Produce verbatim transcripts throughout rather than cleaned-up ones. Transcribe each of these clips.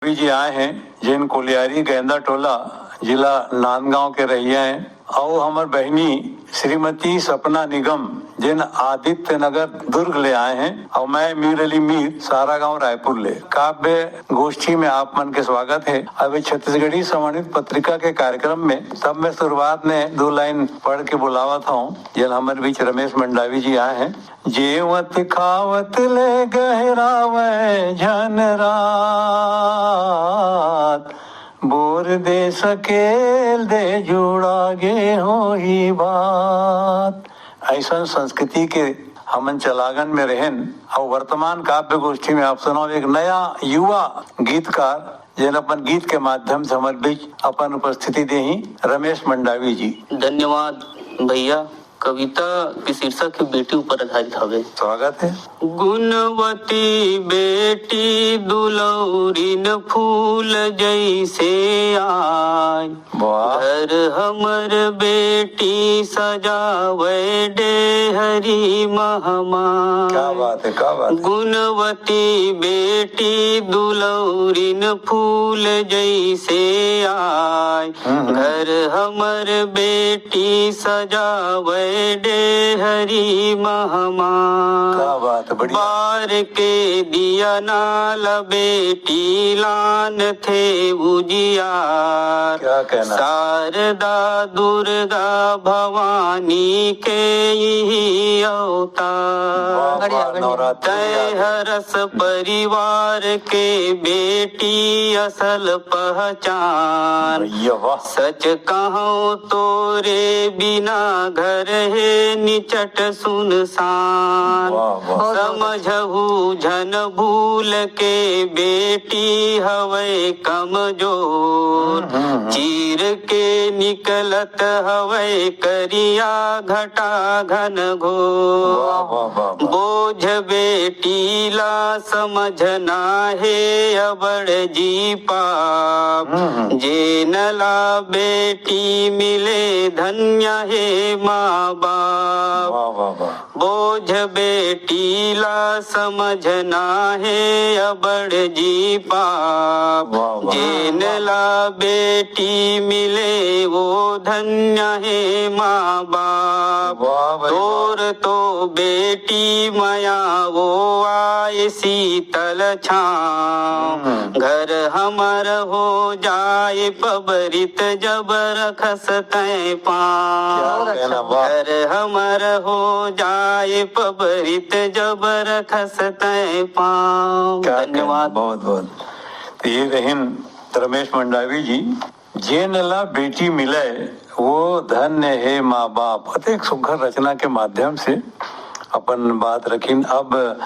जी आए हैं, जेन कोलियारी गैंदा टोला, जिला नांदगांव के रहिया हैं, अउ हमर बहिनी श्रीमती सपना निगम, जेन आदित्य नगर दुर्ग ले आए हैं, अउ मैं मीर अली मीर, सारा गांव रायपुर ले। काव्य गोष्ठी में आप मन के स्वागत है। अब ये छत्तीसगढ़ी समन्वित पत्रिका के कार्यक्रम में सब में शुरुआत में दो लाइन पढ़ के बुलावत हूँ, जेन हमर बीच रमेश मंडावी जी आए हैं। जेवत खावत ले गहरावै झन रात, बोर दे सकेल दे जुड़ा गे होही बात। ऐसन संस्कृति के हमन चलागन में रहन। और वर्तमान काव्य गोष्ठी में आप सुनाओ एक नया युवा गीतकार, जेन अपन गीत के माध्यम से हमर बीच अपन उपस्थिति देही, रमेश मंडावी जी। धन्यवाद भैया। कविता के शीर्षक है बेटी ऊपर आधारित हवे। स्वागत है। गुणवती बेटी दुलौरिन फूल जैसे आय। वाह। घर हमर बेटी सजावे डेहरी महमाय। क्या बात है, क्या बात है। गुणवती बेटी दुलौरिन फूल जैसे आय। हम्म, हम्म। घर हमर बेटी सजावे डेहरी महमाय। क्या बात है, बढ़िया। बार के दिया नाल बेटी लान थे उजियार। क्या कहना। शारदा दुर्गा भवानी के यही अवतार। वाह, बढ़िया, वाह, बढ़िया। नवरात्रि तय आ गई। हरस परिवार के बेटी असल पहचान। भैया वाह। सच कहूँ तोरे बिना घर हे निचट सुनसान। वाह, वाह। बहुत, बहुत अच्छा। समझहु झन भूल के बेटी हवै कमजोर। हम्म, हम्म, हम्म। चीर के निकलत हवै करिया घटा घन घोर। वाह, वाह, वाह, वाह। बोझ बेटी ला समझना हे अबड़ जी पाप। हम्म, हम्म। जेन ला बेटी मिले धन्य हे माँ बाप। वाह, वाह, वाह। बोझ बेटी ला समझना हे अबड़ जी पाप। वाह, वाह। जेन ला बेटी मिले वो धन्य हे माँ बाप। वाह भाई, वाह। तोर तो बेटी मया वो आय शीतल छाँव। हम्म। घर हमर हो जाय पबरित जब रखस तैं पाँव। क्या कहना, वाह। घर हमर हो जाय पबरित जब रखस तैं पाँव। क्या कहना, धन्यवाद। बहुत, बहुत। तो ये रहिन रमेश मंडावी जी। जेन ला बेटी मिले, वो धन्य हे माँ बाप। अतेक सुघर रचना के माध्यम से अपन बात रखिन। अब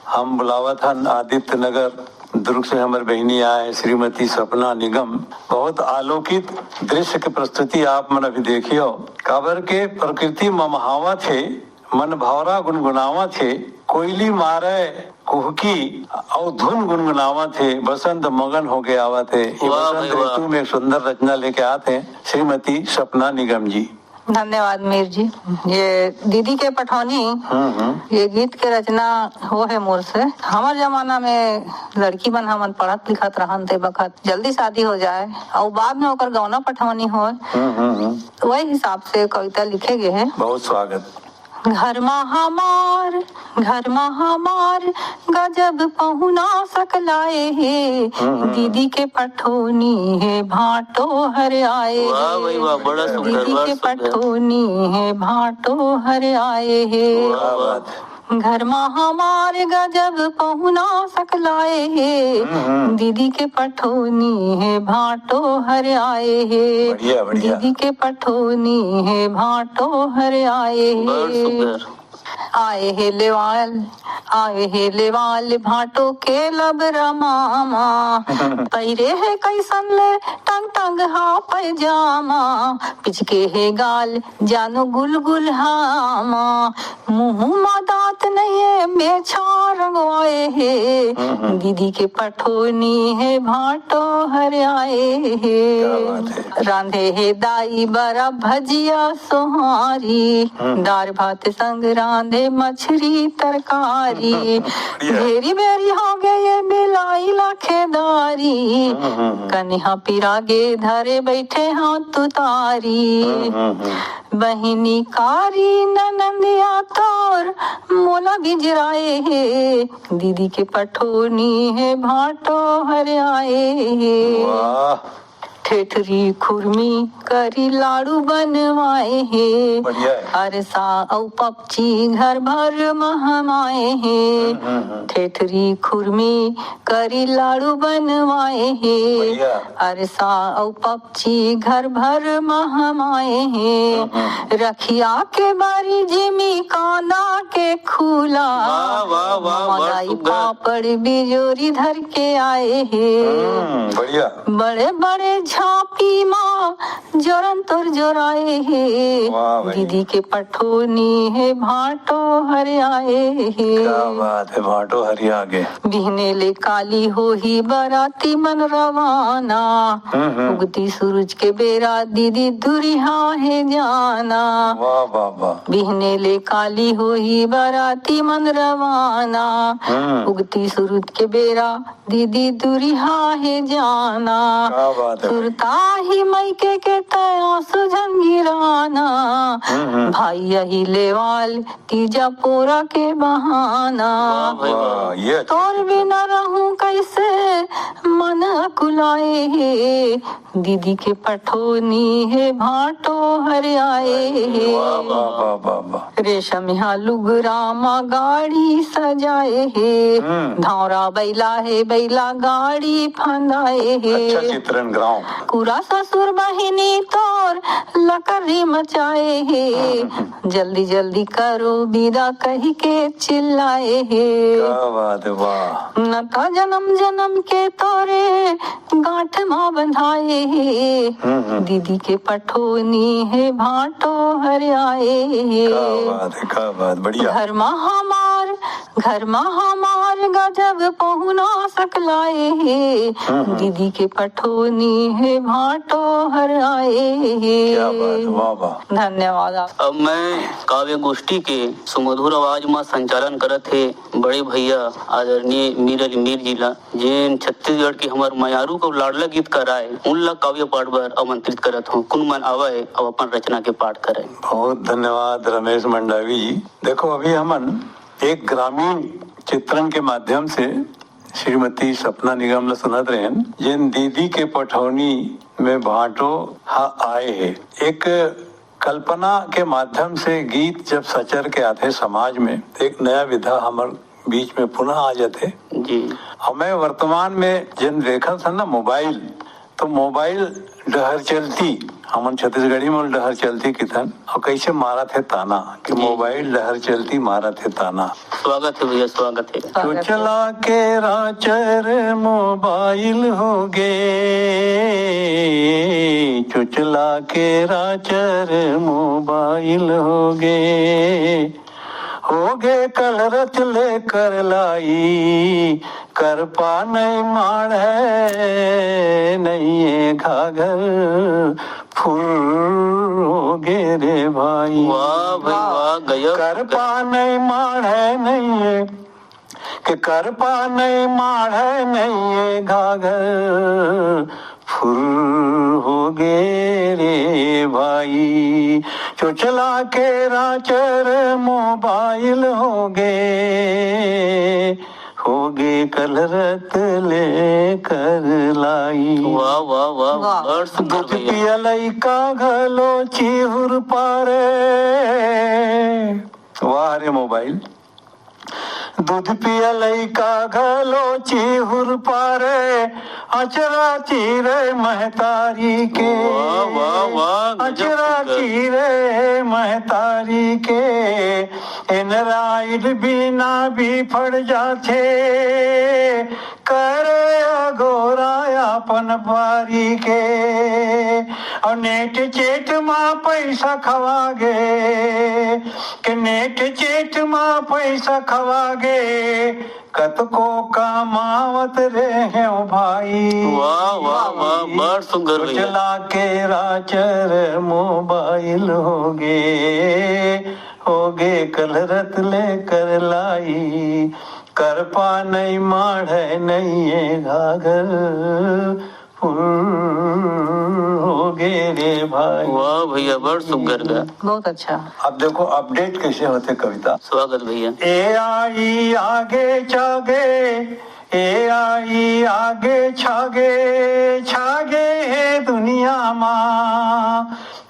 हम बुलावत हन आदित्य नगर दुर्ग से हमर बहिनी आए, श्रीमती सपना निगम। बहुत आलोकित दृश्य के प्रस्तुति आप मन अभी देखियो। काबर के प्रकृति ममहावत हे, मन भौरा गुनगुनावत हे, कोयली मारे कुहकी अउ धुन गुनगुनावत हे, बसंत मगन होके आवत हे। ये वाह बसंत भाई, वाह। ऋतु में एक सुंदर रचना लेके आत हे श्रीमती सपना निगम जी। धन्यवाद मीर जी। ये दीदी के पठौनी, हम्म, हम्म। ये गीत के रचना वो है मोर से। हमर जमाना में लड़की मन हमन पढ़त लिखत रहन ते बखत जल्दी शादी हो जाए अउ बाद में ओकर गौना पठौनी होय। हम्म, हम्म, हम्म। वही हिसाब से कविता लिखे गए हैं। बहुत स्वागत। घर मा हमार, घर मा हमार, गजब पहुना सकलाए हे। हम्म, हम्म। दीदी के पठोनी हे, भांटो हर आए वाह हे। भाई वाह, बड़ा सुंदर, दीदी बड़ा के सुंदर। पठोनी हे, भांटो हर आए हे। वाह, वाह। घर मा हमार गजब पहुना सकलाए हे। हम्म, हम्म। दीदी के पठोनी हे, भांटो हर आए हे। बढ़िया, बढ़िया। दीदी के पठोनी हे, भांटो हर आए हे। बड़ सुंदर। आए हे लेवाल, आए हे लेवाल, भांटो के लबरा मामा। पहिरे हे कैसन ले टंग टंग हा पैजामा। पिचके हे गाल, जानो गुलगुल हामा। मुंह मा दांत नइये, मेछा रंगवाए हे। हम्म, हम्म। दीदी के पठोनी हे, भांटो हर आए हे। क्या बात है। रांधे हे दाई बरा भजिया सोहारी। हम्म। दार भात संग रांधे मछरी तरकारी। बढ़िया। भेरी भेरी हो गे ये बिलाई ला खेदारी। हम्म, हम्म, हम्म। कनिहा पिरागे धरे बइठे हाथ उतारी। हम्म, हम्म, हम्म। बहिनी कारी ननंदिया तोर मोला बिजराए हे। दीदी के पठोनी हे भांटो हर आए हे। वाह। ठेठरी खुरमी करी लाड़ू बनवाए हे। बढ़िया है। अरसा अउ पपची घर भर महमाए हे। हम्म, हम्म, हम्म। ठेठरी खुरमी करी लाड़ू बनवाए हे। बढ़िया। अरसा अउ पपची घर भर महमाए हे। हम्म, हम्म। रखिया के बारी जिमी कांदा के खुला। वाह, वाह, वाह, बड़ मलाई सुंदर। पापड़ बिजोरी धर के आए हे। हम्म, बढ़िया। बड़े बड़े झांपी मा जोरन तोर जोराए हे। वाह भाई। दीदी के पठोनी हे भांटो हर आए हे। क्या बात है, भांटो हर आगे। बिहने ले काली होही बराती मन रवाना। हम्म, हम्म। उगती सूरज के बेरा दीदी दुरिहा हे जाना। वाह, वाह, वाह। बिहने ले काली होही बराती मन रवाना। हम्म। उगती सूरज के बेरा दीदी दुरिहा हे जाना। क्या बात है भाई। सुरता ही मइके के तया सुझन गिराना। हम्म, हम्म। भाई यही लेवाल तीजा पोरा के बहाना। वाह भाई वाह। वाह, ये अच्छा तोर चित्र। बिना रहूं कैसे मन अकुलाए हे। दीदी के पठोनी हे भांटो हर आए हे। वाह, वाह, वाह, वाह, वाह। रेशमिहा लुगरा मा गाड़ी सजाए हे। हम्म। धौरा बैला हे बैला गाड़ी फंदाए हे। अच्छा चित्रण ग्राम। कुरा ससुर बहिनी तोर लकरी मचाए हे। जल्दी जल्दी करो बिदा कही के चिल्लाए हे। क्या बात है, वाह। नता जन्म जन्म के तोरे गांठ मा बंधाए हे। हम्म, हम्म। दीदी के पठोनी हे भांटो हर आए हे। क्या बात है, क्या बात, बढ़िया। घर मा हमार, घर मा हमार गजब पहुना सकलाए हे। हम्म, हम्म। दीदी के पठोनी हे भांटो हर आए हे। क्या बात है, वाह, वाह। धन्यवाद आप। अब मैं काव्य गोष्ठी के सुमधुर आवाज मा संचालन करत हे बड़े भैया आदरणीय मीर अली मीर जी ला, जेन छत्तीसगढ़ के हमर मयारू को लाडला गीतकार आय, उन ला काव्य पाठ बर आमंत्रित करत हूँ। कुन मन आवय, अब अपन रचना के पाठ करय। बहुत धन्यवाद रमेश मंडावी जी। देखो, अभी हमन एक ग्रामीण चित्रण के माध्यम से श्रीमती सपना निगम ला सुनत रहेन, जेन दीदी के पठौनी में भांटो हा आए हे। एक कल्पना के माध्यम से गीत जब सचर के आथे समाज में, तो एक नया विधा हमर बीच में पुनः आ जाथे। जी। और मैं वर्तमान में जेन देखत हन ना मोबाइल, तो मोबाइल डहर चलती, हमन छत्तीसगढ़ी में डहर चलती किथन, और कैसे मारत हे ताना कि जी। मोबाइल डहर चलती मारत हे ताना। स्वागत है भैया, स्वागत है। चोचला के राचर मोबाइल हो गे, चोचला के राचर मोबाइल हो गे, हो गे कलरत ले कर लाई, करपा नहीं माढ़े नहीं ये घाघर फुर हो गे रे भाई। वाह भाई वाह, गजब। करपा नहीं माढ़े नहीं ये, के करपा नहीं माढ़े नहीं ये घाघर फुर हो गे रे भाई। चोचला के राचर मोबाइल हो गे, हो गे कलरत ले कर लाई। वाह वाह वाह, वाह। बड़ सुंदर दूध भैया। पिया लइका घलो चिहुर पारे। वाह रे मोबाइल। दूध पिया लइका घलो चिहुर पारे, अचरा चीरे महतारी के। वाह, वाह, वाह, गजब अचरा सुंदर। चीरे महतारी के, एनराइड बिना भी फड़ जाथे, करे अगोरा अपन पारी के। और नेट चेट मा पैसा खवा गे, के नेट चेट मा पैसा खवा गे, कतको कमावत रहे हो भाई। वाह वाह वाह, बड़ सुंदर भैया। चोचला के राचर मोबाइल हो गे, होगे कलरत ले कर लाई, करपा नइ माढ़े नइये घाघर, फूल होगे रे भाई। वाह भैया, बड़ सुग्घर गा। बहुत अच्छा। अब देखो अपडेट कैसे होथे कविता। स्वागत भैया। ए आई आगे चागे, ए आई आगे छागे, छागे हे दुनिया मा,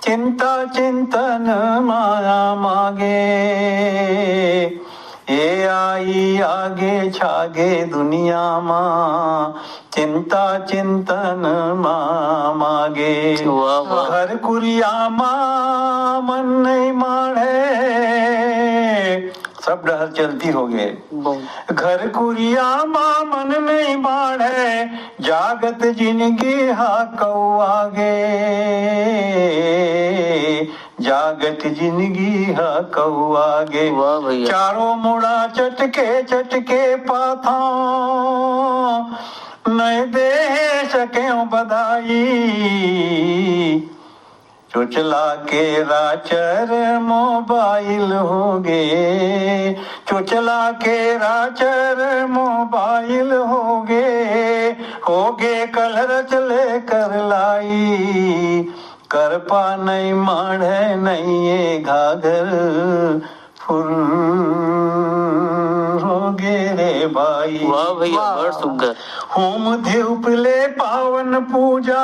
चिंता चिंतन माया मागे। ए आई आगे छागे दुनिया मा, चिंता चिंतन मा मागे। वाह, वाह। घर कुरिया मा मन नइ माढ़े, सब डहर चलती होगे। बहुत। घर कुरिया मा मन नइ माढ़े, जागत जिनगी हा कौआ गे, जागत जिनगी हा कौआ गे। वाह भैया। चारों मुड़ा चटके चटके पाथों, नइ दे सकें बधाई। चोचला के राचर मोबाइल होगे, चोचला के राचर मोबाइल होगे, होगे कलरत ले कर लाई, करपा नइ माढ़े नइये घाघर, फूल होगे रे भाई। वाह भैया, वाह। बड़ सुग्घर। होम धूप ले पावन पूजा,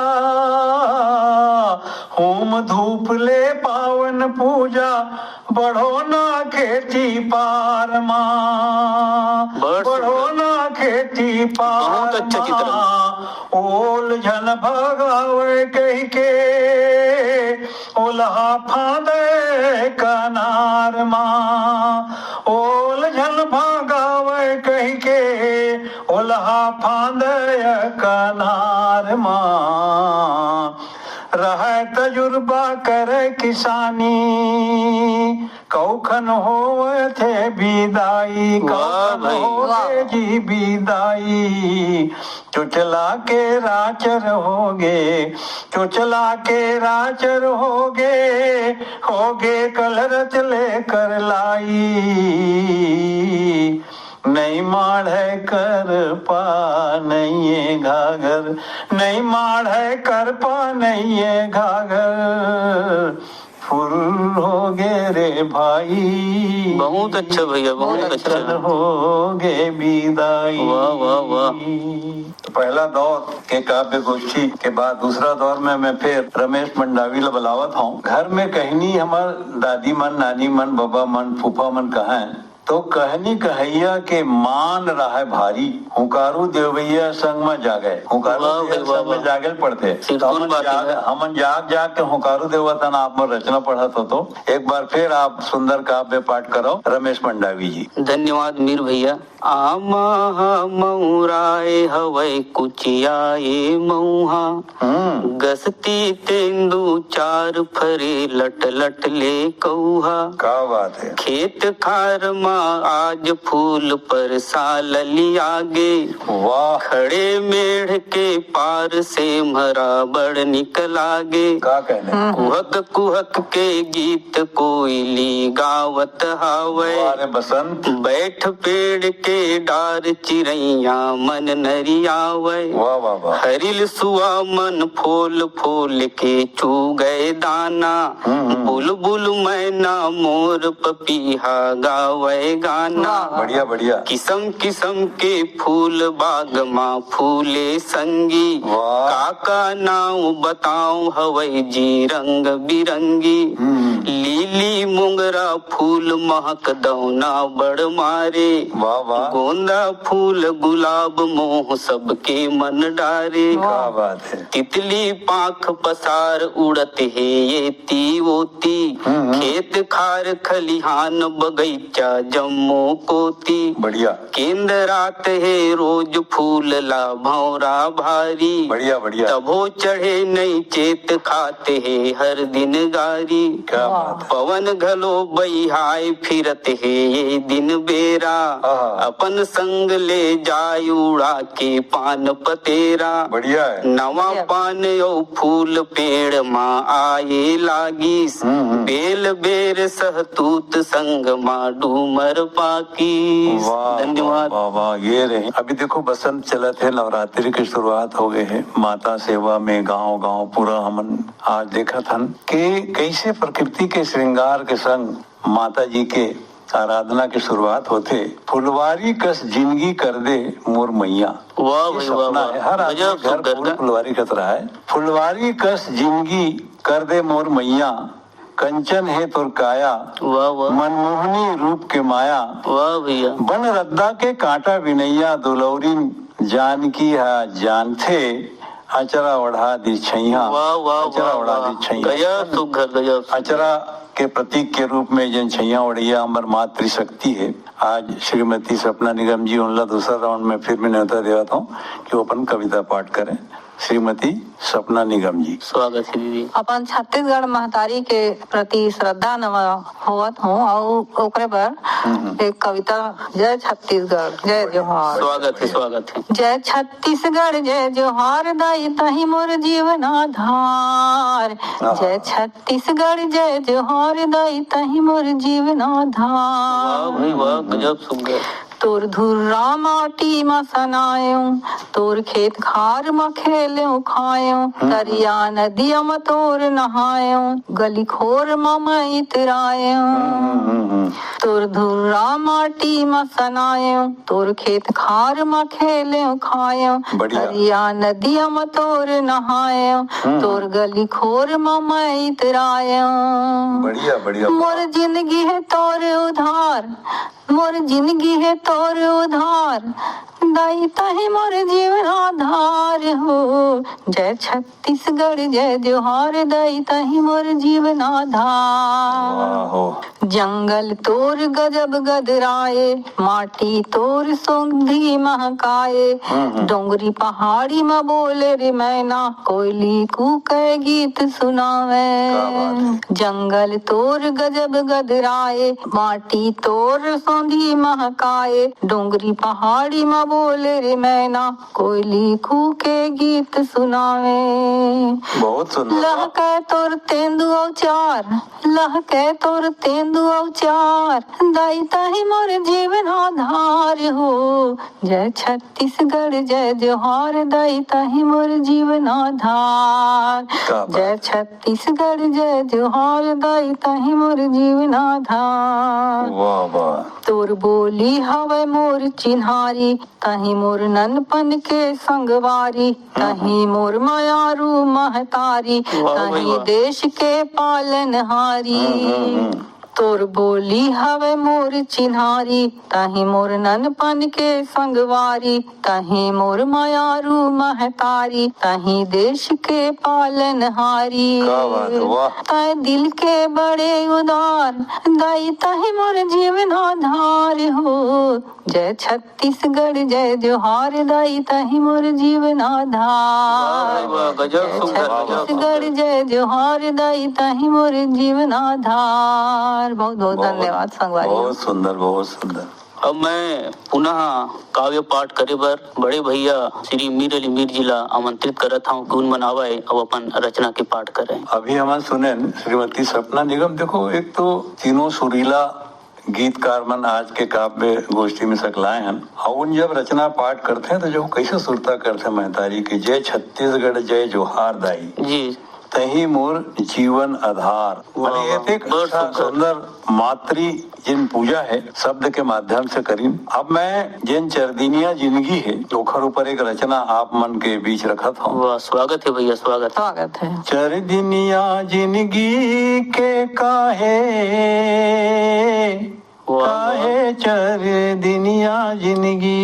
होम धूप ले पावन पूजा, बढ़ो ना खेती पार मा, बड़ सुग्घर। बढ़ो ना खेती पार बहुत अच्छा मा। चित्रण। ओल झन भगावे कहिके, ओलहा फांदे कनार मा, ओल झन भगावे कहिके, ओलहा फांदे कनार मा। रहय तजुर्बा करे किसानी, कौखन होवथे बिदाई, वाह कौखन भाई। होथे जी बिदाई। चोचला के राचर होगे, चोचला के राचर होगे, होगे कलरत ले कर लाई। नइ माढ़े करपा नइये घाघर, नइ माढ़े करपा नइये घाघर, फूल होगे रे भाई। बहुत अच्छा भैया, बहुत अच्छा। चल होगे बिदाई। वाह, वाह, वाह। तो पहला दौर के काव्य गोष्ठी के बाद दूसरा दौर में मैं फिर रमेश मंडावी ला बुलावत हूँ। घर में कहनी हमर दादी मन, नानी मन, बबा मन, फूफा मन कहय, तो कहनी कहइया के मान राहय भारी, हुंकारू देवइया संग म जागय। हुंकारू वाह देवइया भाई, वाह, संग म वाह। जागे ल पड़थे। सिरपुर तो हमन बात जाग, है। हमन जाग जाग के हुंकारू देवत हन, आप मन रचना पढ़त हो तो। एक बार फिर आप सुंदर काव्य पाठ करो, रमेश मंडावी जी। धन्यवाद मीर भैया। आमा ह मौराए हवय कुचियाए मउहा। हम्म। गसती तेंदू चार फरे लट लट ले कौहा। क्या बात है। खेत खार मा आज फूल परसा ललियागे। वाह। खड़े मेढ़ के पार से मरा बड़ निकलागे। का कहने। हम्म। कुहक कुहक के गीत कोयली गावत हावय। वाह रे बसंत। बैठ पेड़ के डार चिरैया मन नरियावय। वाह, वाह, वाह। हरिल सुआ मन फोल फोल के चू गए दाना। हम्म, हम्म। बुलबुल मैना मोर पपीहा गावय गाना। वाह। बढ़िया, बढ़िया। किसम किसम के फूल बाग मा फूले संगी। वाह। का का नाव बताओ हवय जी रंग बिरंगी। हम्म। लीली मोंगरा फूल महक दौना बड़ मारे। वाह, वाह। गोंदा फूल गुलाब मोह सबके मन डारे। क्या बात है। तितली पांख पसार उड़त हे एती ओती। हम्म, हम्म। खेत खार खलिहान बगैचा जम्मो कोती। बढ़िया। केंदरात हे रोज फूल ला भौरा भारी। बढ़िया, बढ़िया। तभो चढ़े नई चेत खात हे हर दिन गारी। क्या बात है। पवन घलो बइहाय फिरत हे ये दिन बेरा। आहा। अपन संग ले जाय उड़ा के पान पतेरा। बढ़िया है। नवा बढ़िया। पान अउ फूल पेड़ मा आए लागिस। हम्म, हम्म। बेल बेर सहतूत संग मा डूमर पाकिस। वाह, धन्यवाद। वाह, वाह, वाह, ये रहे। अभी देखो, बसंत चलत हे, नवरात्रि की शुरुआत हो गए हे। माता सेवा में गांव गांव पूरा हमन आज देखत हन कि कैसे प्रकृति के श्रृंगार के संग माता जी के आराधना की शुरुआत होथे। फुलवारी कस जिंदगी कर दे मोर मैया। वाह ये भाई, वाह, सपना वाह। है, हर आदमी गजब घर सुंदर फूल गा- फुलवारी कस रहा है। फुलवारी कस जिंदगी कर दे मोर मैया, कंचन हे तोर काया, वाह, वाह। मनमोहनी रूप के माया, वाह भैया। बन रद्दा के कांटा बिनैया, दुलौरिन जानकी हा जानथे, अचरा ओढ़ा दी छैया। वाह, वाह, अचरा वाह, ओढ़ा वाह। दी छैया। गजब सुघर, गजब सुघर। अचरा के प्रतीक के रूप में जेन छैया ओढ़िया हमर मातृशक्ति है। आज श्रीमती सपना निगम जी, उनला दूसरा राउंड में फिर मैं न्योता देवत हूँ कि वो अपन कविता पाठ करें। श्रीमती सपना निगम जी। स्वागत है दीदी। अपन छत्तीसगढ़ महतारी के प्रति श्रद्धा नमन होवत हूँ अउ ओकरे बर एक कविता। जय छत्तीसगढ़, जय जोहार। स्वागत है, स्वागत है। जय छत्तीसगढ़, जय जोहार, दाई तही मोर जीवन आधार। आहा। जय छत्तीसगढ़, जय जोहार, दाई तही मोर जीवन वाह आधार। भाई वाह, गजब सुघर। तोर धुर्रा माटी म सनाएंव, तोर खेत खार म खेलेंव खाएंव, तरिया नदिया म तोर नहाएंव, गली खोर म मैं इतराएंव। हम्म, हम्म। तोर धुर्रा माटी म सनाएंव, तोर खेत खार म खेलेंव खाएंव, बढ़िया। तरिया नदिया म तोर नहाएंव, हम्म। तोर गली खोर म मैं इतराएंव। बढ़िया, बढ़िया। मोर जिंदगी हे तोर उधार, मोर जिंदगी हे तोर उधार, दाई तही मोर जीवन आधार हो। जय छत्तीसगढ़, जय जोहार, दाई तही मोर जीवन आधार। वाह हो। जंगल तोर गजब गदराए, माटी तोर सोंधी महकाए, हम्म, हम्म। डोंगरी पहाड़ी म बोले रे मैना, कोयली कूके गीत सुनावे। क्या बात है। जंगल तोर गजब गदराए, माटी तोर सोंधी महकाए, डोंगरी पहाड़ी म बोले रे मैना, कोयली कूके गीत सुनावे। बहुत सुंदर। लहके तोर तेंदू अउ चार, लहके तोर तेंदू अउ चार, दाई तही मोर जीवन आधार हो। जय छत्तीसगढ़, जय जोहार, दाई तही मोर जीवन आधार। क्या बात जय है। छत्तीसगढ़, जय जोहार, दाई तही मोर जीवन आधार। वाह, वाह। तोर बोली हवय मोर चिन्हारी, तही मोर ननपन के संगवारी, तही मोर मयारू महतारी, वाह भाई तही वाह। देश के पालनहारी। हम्म, हम्म, हम्म। तोर बोली हवय मोर चिन्हारी, तही मोर ननपन के संगवारी, तही मोर मयारू महतारी, तही देश के पालनहारी। क्या बात है, वाह। तय दिल के बड़े उदार, दाई तही मोर जीवन आधार हो। जय छत्तीसगढ़, जय जोहार, दाई तही मोर जीवन आधार। वाह, वाह, गजब जय सुंदर, गजब छत्तीसगढ़, जय जोहार, दाई तही मोर जीवन आधार। बहुत बहुत बहुत, धन्यवाद संगवारी। बहुत सुंदर, बहुत सुंदर। अब मैं पुनः काव्य पाठ करे बर बड़े भैया श्री मीर अली मीर जी ला आमंत्रित करत हूँ कि उन मन आवय अउ अपन रचना के पाठ करें। अभी हमन सुनेन श्रीमती सपना निगम। देखो, एक तो तीनों सुरीला गीतकार मन आज के काव्य गोष्ठी में सकलाए हन, अउ उन जब रचना पाठ करथे तो जो कैसे सुरता करथे महतारी के, जय छत्तीसगढ़, जय जोहार दाई। जी। तही मोर जीवन आधार। वाह, माने, ये वाह, तो एक बहुत अच्छा, सुंदर। सुंदर मातृ जिन पूजा है, शब्द के माध्यम से करीन। अब मैं जिन चरदिनिया जिंदगी है, ओखर ऊपर एक रचना आप मन के बीच रखत हूँ। वाह, स्वागत है भैया, स्वागत। स्वागत है। चरदिनिया जिंदगी के काहे, वाह, वाह। काहे चरदिनिया जिंदगी,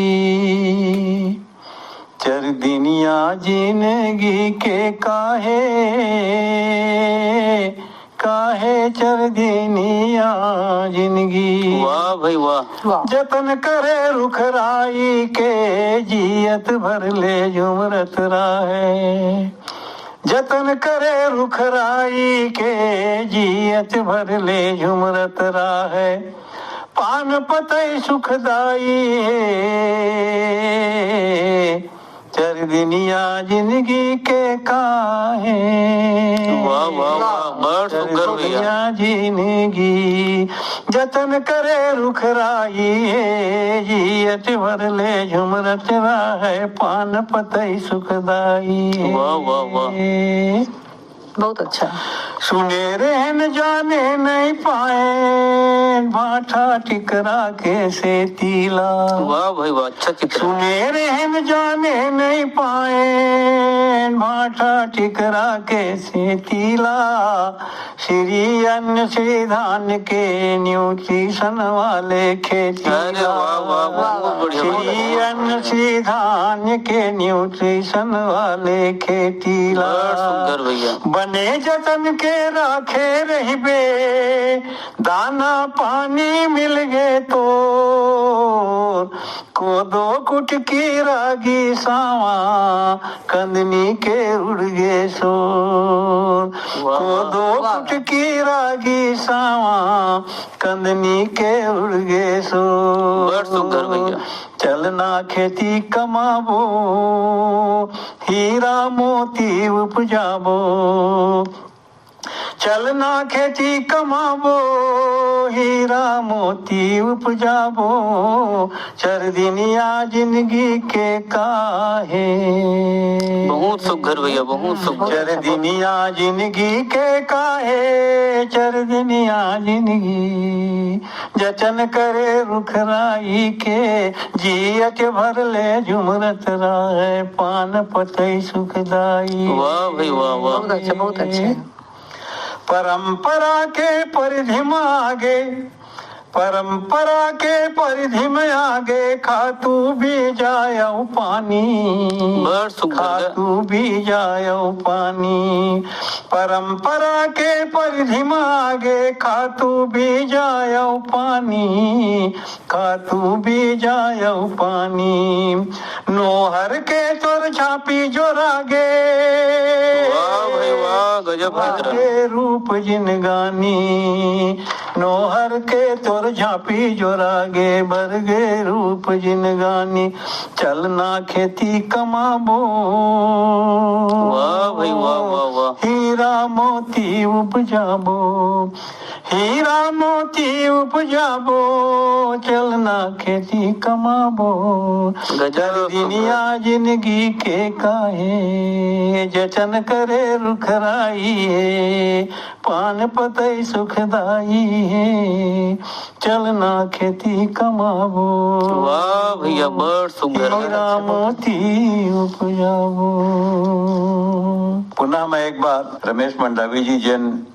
चरदिनिया जिंदगी के काहे, आहे चरदिनिया जिनगी। वाह भाई वाह। जतन करे रुखराई के, जियत भर ले झुमरत राहे। जतन करे रुखराई के, जियत भर ले झुमरत राहे। पान पतई सुखदाई हे, चरदिनिया जिनगी के काहे। वाह, वाह, वाह, बड़ सुंदर भैया। चरदिनिया जिनगी, जतन करे रुखराई हे, जियत भर ले झुमरत राहे, पान पतई सुखदाई। वाह, वाह, वाह। बहुत अच्छा। सुने रहन जाने नहीं पाए, भाठा टिकरा के सेतीला। वाह भाई वाह, अच्छा चित्र। सुने रहन जाने नहीं पाए, भाठा टिकरा के सेतीला। श्री अन्न श्री धान के न्यूट्रिशन वाले खेती। अरे वाह, वाह, वाह, बहुत बढ़िया, बहुत बढ़िया। श्री अन्न श्री धान के न्यूट्रिशन वाले खेती ला। बड़ सुंदर भैया। बने जतन के राखे रहिबे, दाना पानी मिल गे तोर। कोदो कुटकी रागी सावा, कंदनी के उड़ गे सोर। वाह, वाह। कोदो वाह। कुटकी रागी सावा, कंदनी के उड़ गे सोर। बड़ सुंदर भैया। चलना खेती कमाबो, हीरा मोती उपजाबो। चलना खेती कमाबो, हीरा मोती उपजाबो, चरदिनिया जिनगी के काहे। बहुत सुघर भैया, बहुत सुघर। चरदिनिया जिनगी के काहे, चरदिनिया जिनगी जचन करे रुखराई के, जियत भर ले झुमरत राहे, पान पतई सुखदाई। वाह भाई वाह, वाह। बहुत अच्छा, बहुत अच्छा। परंपरा के परिधि म आगे, परंपरा के परिधि म आगे, खातू बीजा अउ पानी। बड़ सुघर। खातू बीजा अउ पानी, परंपरा के परिधि म आगे, खातू बीजा अउ पानी। खातू बीजा अउ पानी, नोहर के तोर झांपी जोरागे। वाह भाई वाह, गजब है जरा। के रूप जिनगानी, नोहर के तोर झांपी जोरागे, बरगे रूप जिनगानी, चलना खेती कमाबो। वाह भाई वाह, वाह, वाह। हीरा मोती उपजाबो, हीरा मोती उपजाबो, चलना खेती कमाबो। गजब। चरदिनिया जिनगी के काहे, जचन करे रुखराई हे, पान पतई सुखदाई हे, चलना खेती कमाबो। वाह भैया, बड़ सुघर। हीरा मोती उपजाबो। पुनः मैं एक बार रमेश मंडावी जी, जेन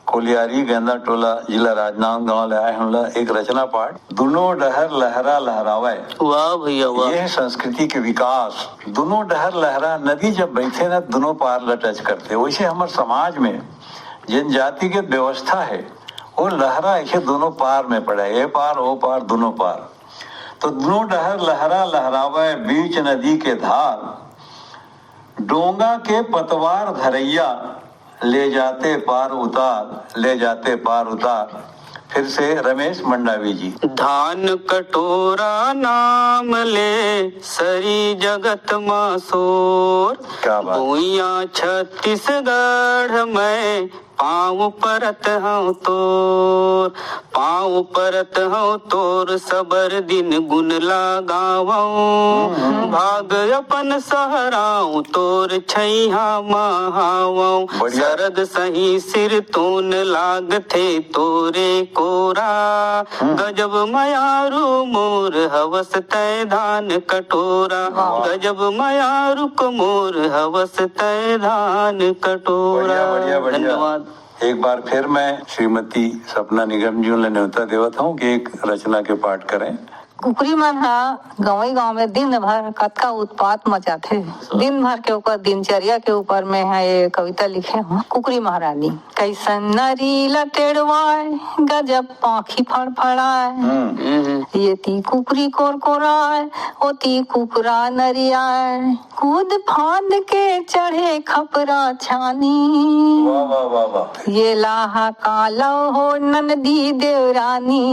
कोलियारी गेंदा टोला, जिला राजनांदगांव ले आए हमला एक रचना पाठ, दुनो डहर लहरा लहरावय। वाह भैया, वाह। ये संस्कृति के विकास, दुनो डहर लहरा, नदी जब बहथे ना, दुनो पार ल टच करथे। वैसे हमर समाज में जेन जातिगत व्यवस्था है, वो लहरा ऐसे दुनो पार में पड़े, ए पार, ओ पार, दुनो पार। तो दुनो डहर लहरा लहरावय, बीच नदी के धार, डोंगा के पतवार धरैया, ले जाते पार उतार, ले जाते पार उतार। फिर से रमेश मंडावी जी। धान कटोरा नाम ले सरी जगत म शोर। क्या बात। भुइयां छत्तीसगढ़ में पाँव परत हंव तोर, पाँव परत हंव तोर, सबर दिन गुन ला गावंव। हम्म, हम्म। भाग अपन सहरांव तोर, छैहा म हावंव। बढ़िया। सरग सही सिर तोन लागथे तोरे कोरा। हम्म। गजब मयारू मोर हवस तै धान कटोरा। वाह। गजब मयारू को मोर हवस तै धान कटोरा। बढ़िया, बढ़िया, बढ़िया। धन्यवाद। एक बार फिर मैं श्रीमती सपना निगम जी उन्हें न्योता देवत हूँ कि एक रचना के पाठ करें। कुकरी मन ह गंवई गांव में दिन भर कतका उत्पात मचाथे। दिन भर के ऊपर, दिनचर्या के ऊपर में ह ये कविता लिखे हूँ। कुकरी महारानी। कैसन नरी ल टेड़वाय, गजब पाखी फड़फड़ाय। हम्म। ये ती कुकरी कोरकोराय, ओ ती कुकरा नरियाय। कूद फांद के चढ़े खपरा छानी। वाह, वाह, वाह, वाह। ये लाहा कालो हो ननदी देवरानी।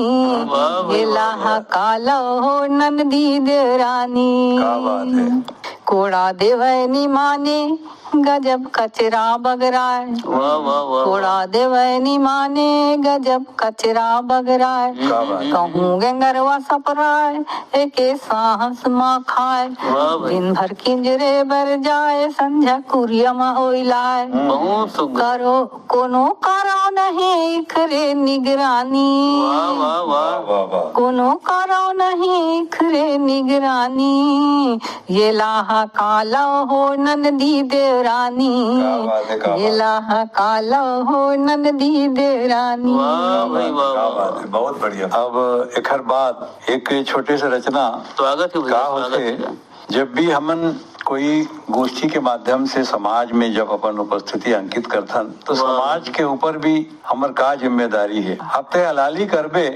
वाह भाई, ये वाह, लाहा वाह। कालो हो ननदी देवरानी। क्या बात है। कोड़ा देवय नी माने, गजब कचरा बगराय। वाह, वाह, वाह, वाह। कोड़ा देवय नी माने, गजब कचरा बगराय। क्या बात है। कहूँ गेंगरवा सपराय, एके सांस मा खाय। वाह भाई। दिन भर किंजरे बर जाय, संझा कुरिया मा ओइलाय। बहुत सुघर। करो कोनो करो नहीं इखरे निगरानी। वाह, वाह, वाह। वाह, वाह, वाह। कोनो करो नहीं इखरे निगरानी। ये लाहा कालो हो ननदी देवरानी। क्या बात है, क्या ये बात है। लाहा कालो हो ननदी देवरानी। वाह भाई, वाह, क्या वाह, बात वाह। है, बहुत बढ़िया। अब एकर बाद एक छोटे से रचना स्वागत है भैया, का स्वागत होथे, है। जब भी हमन कोई गोष्ठी के माध्यम से समाज में जब अपन उपस्थिति अंकित करथन, तो वाह। समाज के ऊपर भी हमर का जिम्मेदारी है। अब ते अलाली करबे,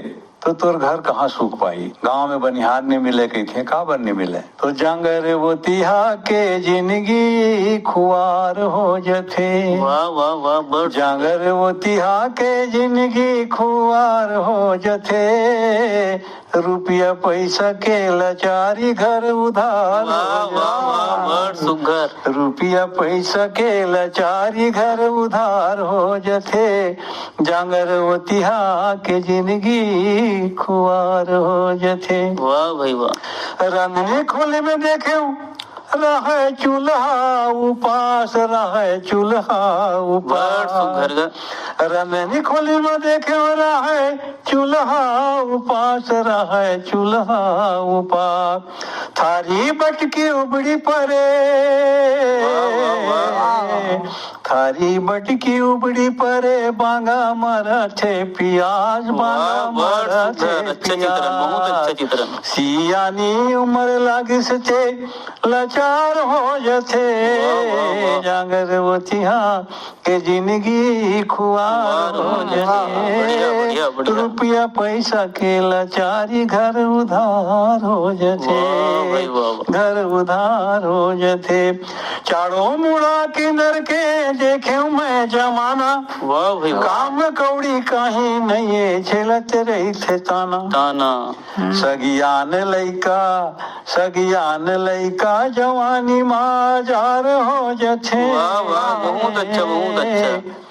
तो तोर घर कहाँ सूख पाही? गांव में बनिहार नहीं मिले कहिथे, काबर नहीं मिले? तो जांगर वो तिहा के जिंदगी खुआर हो जथे। वाह, वाह, वाह, बड़ जांगर वो तिहा के जिंदगी खुआर हो जथे। रुपया पैसा के लाचारी घर उधार वाह, हो वाह, वाह, जथे। बड़ सुघर। रुपया पैसा के लाचारी घर उधार हो जथे। जांगर वो तिहा के जिंदगी खुआर हो जथे। वाह भाई वाह। रंधनी खोली में देखे रहय चूल्हा उपास, रहय चूल्हा उपास। बड़ सुघर गा। रंधनी खोली में देखे रहय चूल्हा उपास, रहय चूल्हा उपास। थारी बटकी उबड़ी परे। वाह, वाह, वाह। थारी बटकी उबड़ी परे, बांगा मरथे पियास, वाह, बांगा बड़ मरथे सुघर, अच्छा चित्रण, बहुत अच्छा पियास। चित्रण। सियानी उमर लागिस ते लाचार हो जथे। वाह, वाह, वाह। जांगर वो तिहा के जिंदगी खुआर हो वाह, जथे। बढ़िया, बढ़िया, बढ़िया। रुपया पैसा के लाचारी घर उधार हो जथे। वाह भाई, वाह, वाह। घर उधार हो जथे। चारों मुड़ा किंदर के देखे मैं जमाना। वाह भाई, वाह। काम कौड़ी कहीं नहीं है, झेलत रहिथे ताना। ताना। सगियान लइका, सगियान लइका जवानी मा जार हो जथे। वाह, वाह, बहुत अच्छा, बहुत अच्छा।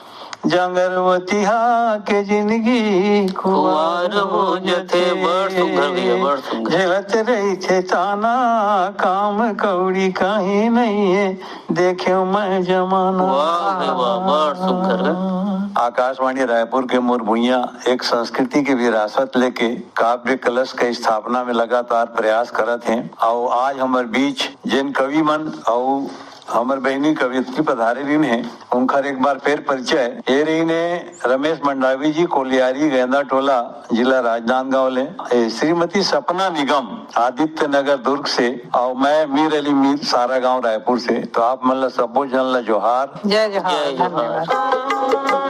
जांगर वो तिहा के जिंदगी खुआर हो जथे। बड़ सुघर भैया, बड़ सुघर। झेलत रहिथे ताना, काम कौड़ी कहीं नहीं है, देखे मैं जमाना। वाह भाई वाह, बड़ सुघर। आकाशवाणी रायपुर के मोर भुइयां एक संस्कृति के विरासत लेके काव्य कलश के स्थापना में लगातार प्रयास करत हे। अउ आज हमर बीच जेन कवि मन अउ हमर बहिनी कवियत्री पधारे रहिन हे, उनकर एक बार फिर परिचय। ये रहिन हे रमेश मंडावी जी, कोलियारी गैंदा टोला, जिला राजनांदगांव ले। ए, श्रीमती सपना निगम, आदित्य नगर दुर्ग से, और मैं मीर अली मीर, सारा गांव रायपुर से। तो आप मन ला, सबो झन ला जोहार। जय जोहार, जय जोहार। धन्यवाद।